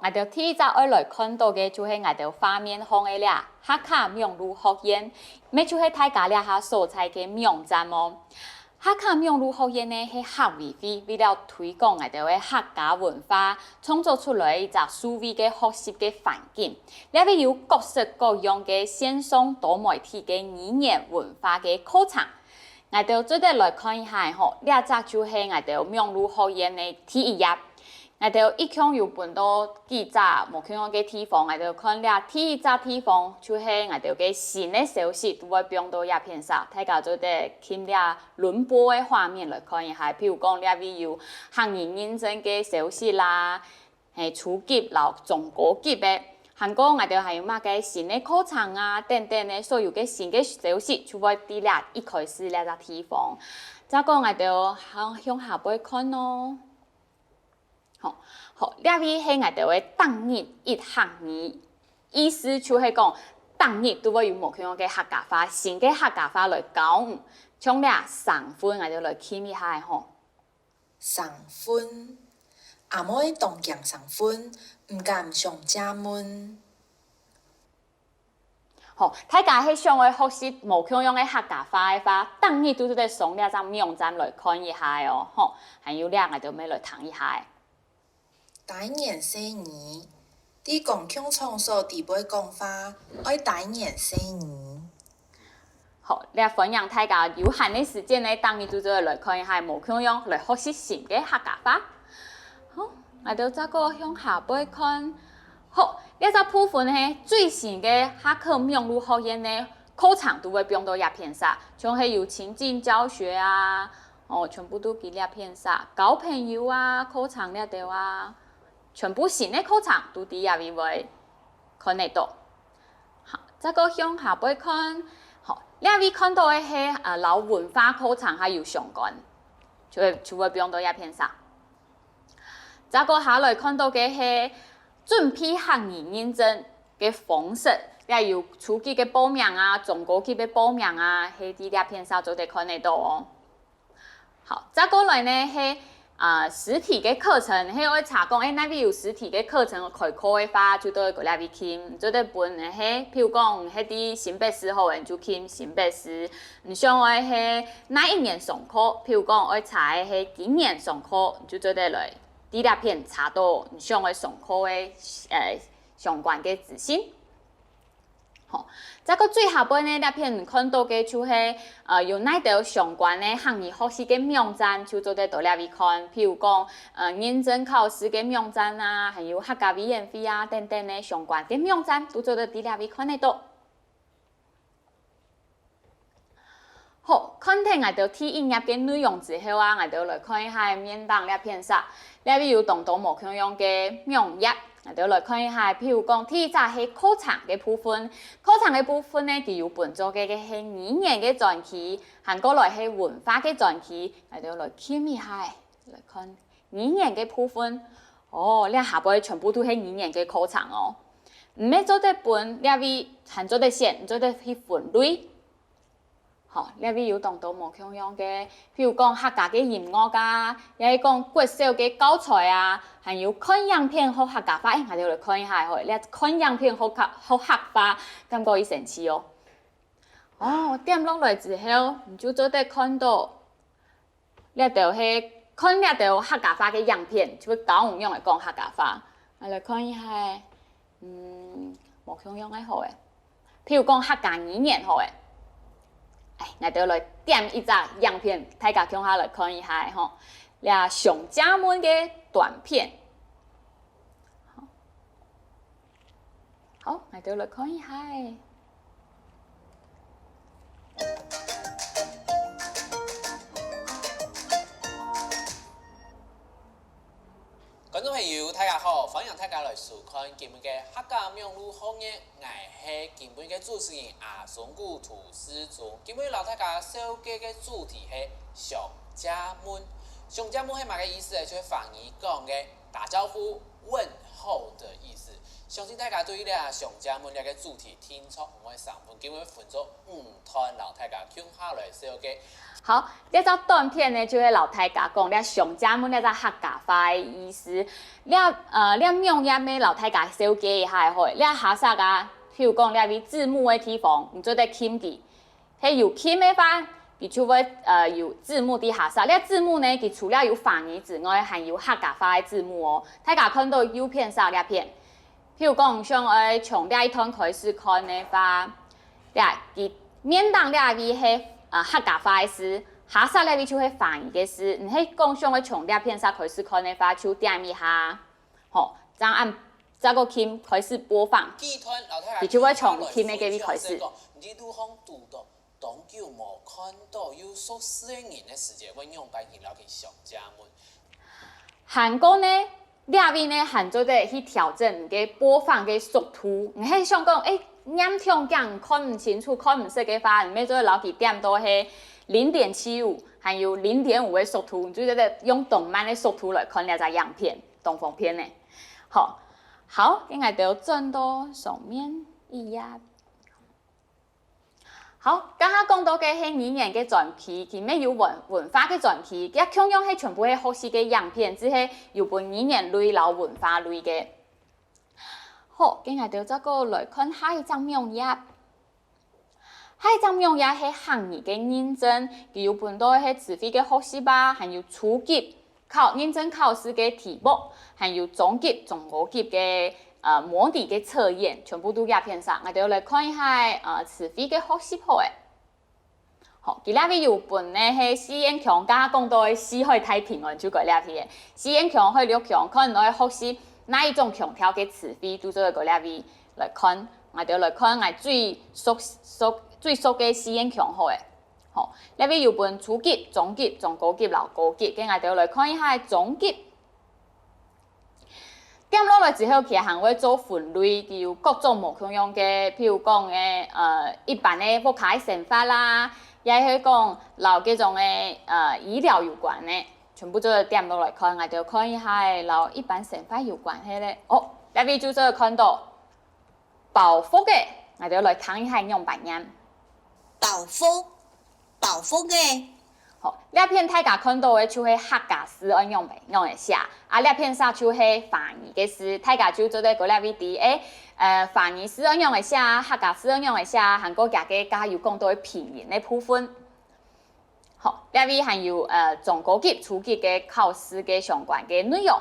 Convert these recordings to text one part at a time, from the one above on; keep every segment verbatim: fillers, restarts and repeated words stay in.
𠊎兜第一隻愛來看到个就係𠊎兜畫面項个這客家網路學院，乜就係大家這下所在个網站哦。客家網路學院呢係客委會為了推廣𠊎兜个客家文化，創造出來一隻數位个學習个環境。這位有各式各樣个線上多媒體个語言文化个課程。𠊎兜做得來看一下吼，這隻就係𠊎兜網路學院个第一頁。 𠊎兜一共有分到幾隻無共樣个地方，𠊎兜看這第一隻地方就係𠊎兜个新个消息都會放到這片上，大家做得撳這輪播个畫面來看一下，譬如講這位有客語認證个消息啦，係初級摎中高級个，還過𠊎兜還有麼个新个課程啊等等个，所有个新个消息就會在這一開始這隻地方。再過𠊎兜向向下背看哦。 好，好，這位係𠊎兜个逐日一客語，意思就係講逐日都會有無共樣个客家話，新个客家話來教你。像這生份，𠊎兜來撳一下吼。生份，阿妹當驚生份，毋敢上正門。 好，大家係想愛學習無共樣个客家話个話，逐日都做得上這隻網站來看一下哦。好，還有這𠊎兜乜來聽一下。大人細語，在公共場所裡背講話，愛大人細語。好，這歡迎大家有閒个時間呢，逐日都做得來看一下無共樣，來學習新个客家話。好，𠊎兜再過向下背看。 好，這隻部分係最新个客家網路學院个課程都會放到這片上，像係有情境教學啊，哦，全部都在這片上，交朋友啊，課程這兜啊，全部新个課程都在這位會看得到。好，再過向下背看，好，這位看到个係呃摎文化課程還有相關，就會就會放到這片上。 再過下來看到个係準備客語認證个方式，這有初級个報名啊，中高級个報名啊，係在這片上做得看得到哦。好，再過來呢係啊實體个課程，係愛查講，誒，哪位有實體个課程開課个話，就到這位撳，做得分係，譬如講係在新北市好，你就撳新北市， 你想愛係哪一年上課，譬如講愛查个係今年上課，你就做得來在這片查到你想愛上課个呃相關个資訊。好，再過最下背呢，這片你看到个就係呃有哪兜相關个客語學習个網站，就做得到這位看，譬如講呃認證考試个網站啊，還有客家委員會啊等等个相關个網站，都做得在這位看得到。 好，看忒𠊎兜第一頁个內容之後啊，𠊎兜來看一下面頂這片上，這位有當多無共樣个網頁。𠊎兜來看一下，譬如講第一隻係課程个部分，課程个部分呢，佢有分做个个係語言个專區，還過來係文化个專區，𠊎兜來撳一下，來看語言个部分。哦，這下背全部都係語言个課程哦。毋係做得分這位，還做得選，做得去分類。 好，這位有當多無共樣个，譬如講客家个音樂啊，也係講國小个教材啊，還有看影片學客家話。誒，𠊎兜來看一下吼，這看影片學客學客話，感覺已神奇哦。哦，點落來之後，你就做得看到，這兜係看這兜客家話个影片，就會教你仰般講客家話。𠊎來看一下，嗯，無共樣个好誒。 譬如講客家語言好誒，誒，𠊎兜來點一隻影片，大家共下來看一下吼。這上正門个短片。好，𠊎兜來看一下誒。觀眾朋友，大家好，歡迎大家來收看今日个客家網路學院。 𠊎係今晡个主持人阿松牯涂世宗。今晡摎大家紹介个主題係上正門。上正門係麼个意思呢？就係華語講个打招呼、問候的意思。相信大家對這上家門這个主題定著毋會生份，今日分做五段，摎大家共下來紹介。好，這隻短片呢，就係摎大家講這上家門這隻客家話个意思。這呃，這網頁呢，摎大家紹介一下好了。這下色啊，譬如講這位字幕个地方，你做得撳佢。 係有撳个話，佢就會呃有字幕在下色。這字幕呢，佢除了有華語之外，還有客家話个字幕哦。大家看著右片色這片，譬如講想愛從這一段開始看个話，這佢面頂這位係呃客家話个字，下色這位就係華語个字。你係講想愛從這片色開始看个話，就點一下，吼，正恁再過撳開始播放。佢就會從撳个該位開始。你路項堵著 當久無看著有熟事个人个時節，會仰般形來去上家門？還過呢，這位呢還做得去調整你个播放个速度。你係想講，欸，念忒驚看毋清楚、看毋識个話，你乜做得摎佢點到係零點七五，還有零點五个速度，你就做得用當慢个速度來看這隻影片，當方便呢。好，好，該𠊎兜轉到上面一頁。 好，頭下講著个係語言个專區，佢乜有文文化个專區，佢共樣係全部係學習个影片，只係有分語言類摎文化類个。好，該𠊎兜再過來看下一隻網頁。下一隻網頁係客語个認證，佢有分到係詞彙个學習啊，還有初級、 考認證考試个題目，還有中級、中高級个呃模擬个測驗，全部都這片上。𠊎兜來看一下呃詞彙个學習好了。好，佢這位有分呢係四縣腔，頭下講著个四海大平安就該這片。四縣腔、海陸腔，看你愛學習哪一種腔調个詞彙，都做得該這位來看。𠊎兜來看𠊎最熟熟最熟个四縣腔好了。 好，這位有分初級、中級、中高級摎高級，該𠊎兜來看一下中級。點落來之後，佢還會做分類，佢有各種無共樣个，譬如講个呃一般个屋下个生活啦，也係講摎該種个呃醫療有關个，全部做得點落來看。𠊎兜看一下摎一般生活有關係个。哦，這位就做得看著 包袱仔，𠊎兜來聽一下仰般唸。包袱，包袱仔。好，這片大家看著个就係客家字愛仰般仰仔寫，啊這片上就係華語个字，大家就做得過來為知，欸，呃，華語字愛仰仔寫，客家字愛仰仔寫，還過佢个頭下有講著个拼音个部分。 好，這位還有呃中高級、初級个考試个相關个內容。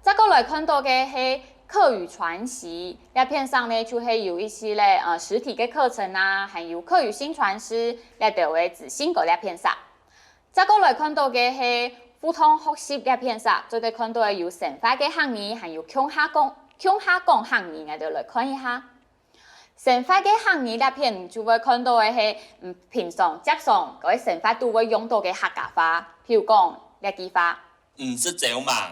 再過來看著个係客語傳習，這片上呢就係有一息仔呃實體个課程啊，還有客語薪傳師這兜个資訊在這片上。再過來看著个係互動學習這片上，做得看著有生活个客語，還有共下講共下講客語，𠊎兜來看一下。 生活个客語這片就會看著个係嗯平常接上个生活都會用著个客家話，譬如講這句話。毋使走吂。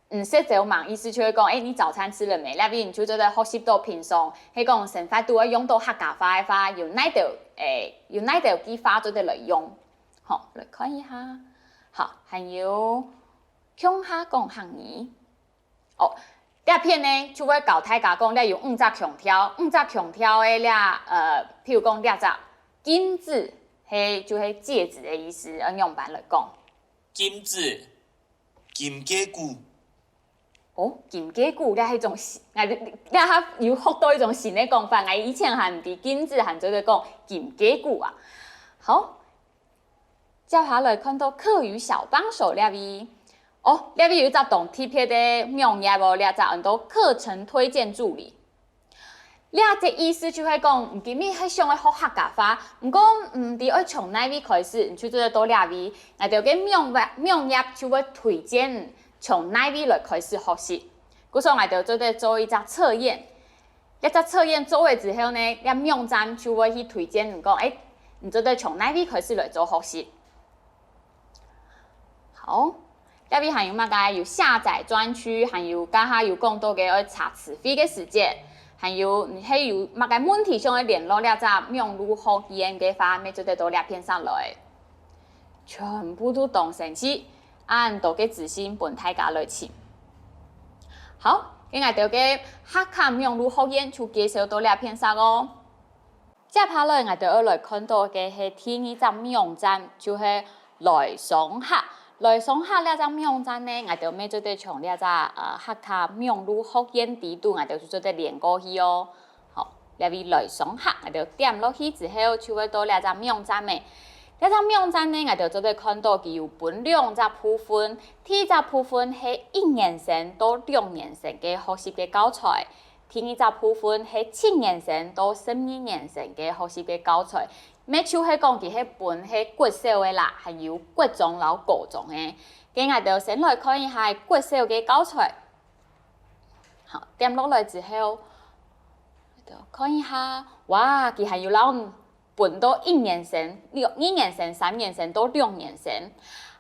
毋使走吂，意思就係講，欸，你早餐吃了沒？這位你就做得學習著平常係講生活都會用著客家話个話，有哪兜欸有哪兜句話做得來用。好，來看一下。好，還有共下講客語。 哦，這片呢就會教大家講這有五隻腔調，五隻腔調个這呃，譬如講這隻金字，係就係戒指个意思，愛仰般來講？金子，金雞牯。哦，金雞牯，這係一種新，𠊎這下又學著一種新个講法，𠊎以前還毋知金子還做得講金雞牯啊。好， 接下來看著客語小幫手這位。哦，這位有一隻當特別个網頁哦，這隻安到課程推薦助理。這隻意思就係講，你今日係想愛學客家話，毋過毋知愛從哪位開始，你就做得到這位，𠊎兜个網頁網頁就會推薦從哪位來開始學習。故所𠊎兜做得做一隻測驗。 這隻測驗做了之後呢，這網站就會去推薦你講，欸，你做得從哪位開始來做學習。好，這位還有麼个？有下載專區，還有頭下有講著个愛查詞彙个時節，還有你係有麼个問題想愛聯絡這隻網路學院个話，乜做得到這片上來。全部都當詳細，恁多个資訊分大家來尋。好，該𠊎兜个客家網路學院就介紹到這片煞哦。接下來𠊎兜愛來看到个係第二隻網站，就係來上客。來上客這隻網站呢，𠊎兜乜做得從這隻呃客家網路學院底肚，𠊎兜就做得連過去哦。好，這位來上客，𠊎兜點落去之後，就會到這隻網站个。這隻網站呢，𠊎兜做得看到佢有分兩隻部分，第一隻部分係一年生到六年生个學習个教材，第二隻部分係七年生到十二年生个學習个教材。乜就係講佢係分係國小个啦，還有國中摎高中个。該𠊎兜先來看一下國小个教材。好，點落來之後，看一下，哇，佢還有摎分到一年生、六、二年生、三年生到六年生。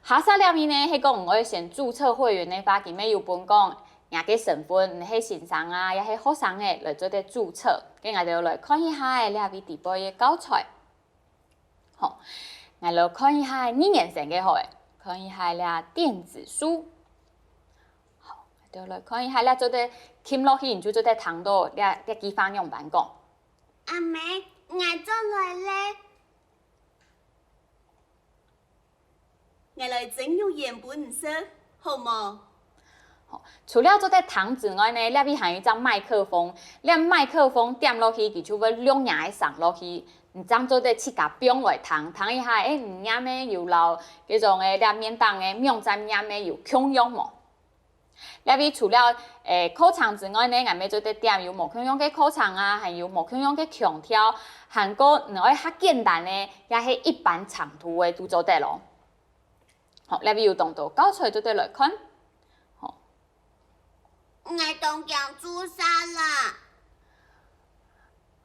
下下這位呢，係講你愛先註冊會員个話，佢乜有分講，若个身份，你係先生啊，也係學生个，來做得註冊。該𠊎兜來看一下這位底背个教材。好，𠊎來看一下二年生个好欸，看一下這電子書。好，𠊎兜來看一下，這做得撳落去，你就做得聽到這這句話仰般講。阿姆，𠊎轉來咧。𠊎來蒸肉圓分你食，好無？除了做得聽之外呢，這位還有一隻麥克風，這麥克風點落去，佢就會錄若个聲落去，你正做得自家放來聽，聽一下，欸，你唸个有摎該種个這面頂个網站唸个有共樣無？ 這位除了欸課程之外呢，𠊎乜做得點有無共樣个課程啊，還有無共樣个腔調，還過你愛較簡單个，也係一般程度个都做得咯。好，這位有當多教材做得來看。好，𠊎當驚注射啦。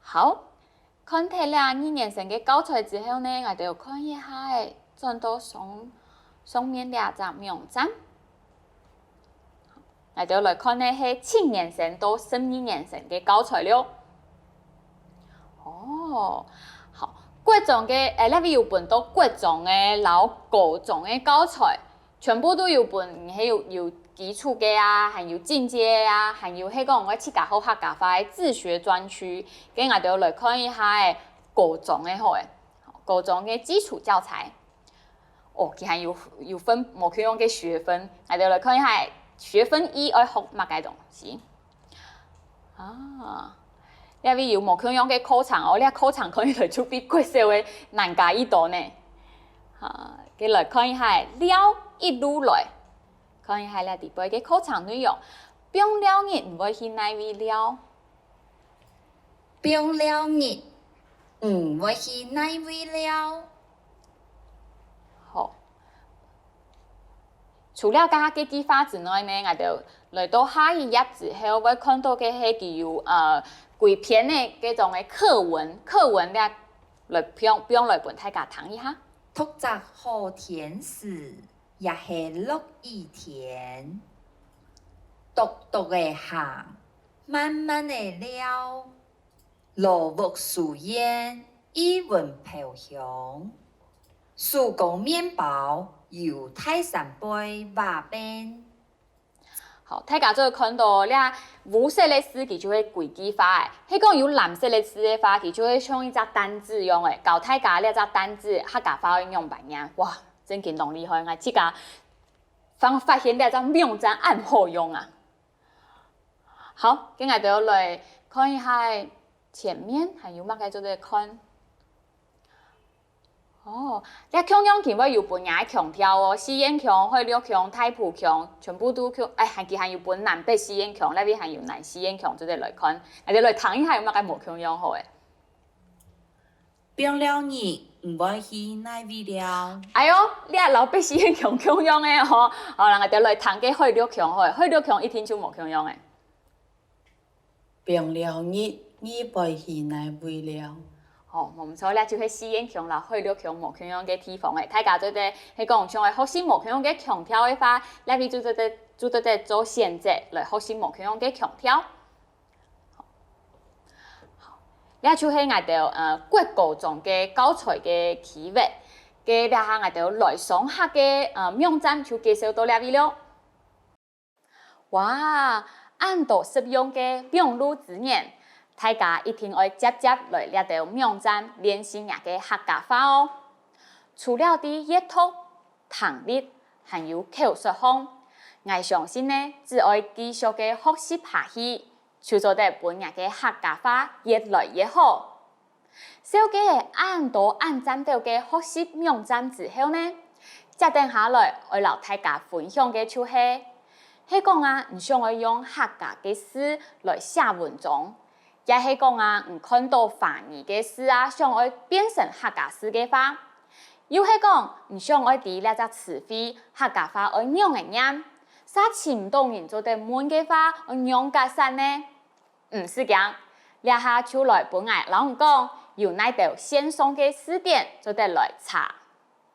好，看忒這二年生个教材之後呢，𠊎兜看一下仔，轉到上上面這隻網站。𠊎兜來看个係七年生到十二年生个教材了。哦，好，國中个，欸，這位有分到國中个摎高中个教材。 全部都有分，你係有有基礎个啊，還有進階个啊，還有係講愛自家學客家話个自學專區。該𠊎兜來看一下仔高中个好欸，高中个基礎教材。哦，佢還有有分無共樣个學分，𠊎兜來看一下仔學分一愛學麼个東西。 啊，這位有無共樣个課程哦，這課程看起來就比國小个難加已多呢。啊，該來看一下，尞一路來，看一下這底背个課程內容。放尞日你會去哪位尞？放尞日，你會去哪位尞？好。 除了頭下个句話之外呢，𠊎兜來到下一頁之後，會看到个係佢有呃幾篇个該種个課文，課文這來放放來分大家聽一下。讀冊好天時，也係落雨天。獨獨仔行，慢慢仔尞。 老屋書院，異聞飄香，手工麵包由大山背挖變。好，大家做得看到這烏色个字，佢就係歸句話欸。係講有藍色个字个話，佢就會像一隻單字樣欸。教大家這隻單字客家話愛仰般唸，哇，真經當厲害！𠊎自家正發現這隻網站恁好用啊！ 好，該𠊎兜來看一下前面還有麼个做得看。哦，這共樣佢會有分若个腔調哦，四縣腔、海陸腔、大埔腔，全部都共，欸，還佢還有分南北四縣腔，這位還有南四縣腔做得來看。𠊎兜來聽一下有麼个無共樣好欸。 放尞日，你會去哪位尞？哎喲，這摎北四縣腔共樣个吼。好，𠊎兜來聽該海陸腔吼，海陸腔一定就無共樣个。放尞日，你會去哪位尞？好，無毋著，這就係四縣腔摎海陸腔無共樣个地方欸。大家做得係講想愛學習無共樣个腔調个話，這位就做得就做得做選擇來學習無共樣个腔調。 這就係𠊎兜呃國高中个教材个區域。該這下𠊎兜來上客个呃網站就介紹到這位了。哇，恁多實用个網路資源，大家一定愛輒輒來這兜網站練習若个客家話哦。除了在閱讀、聽力，還有口說項，𠊎相信呢，只愛繼續个學習下去，就做得分若个客家話越來越好。 紹介恁多恁讚鬥个學習網站之後呢，接等下來愛摎大家分享个就係，係講啊，你想愛用客家个字來寫文章，也係講啊，你看著華語个字啊，想愛變成客家字个話，又係講你想愛知這隻詞彙客家話愛仰仔唸，煞尋毋著人做得問个話，愛仰結煞呢？ 毋使驚，這下就來分𠊎摎你講，有哪兜線上个字典做得來查。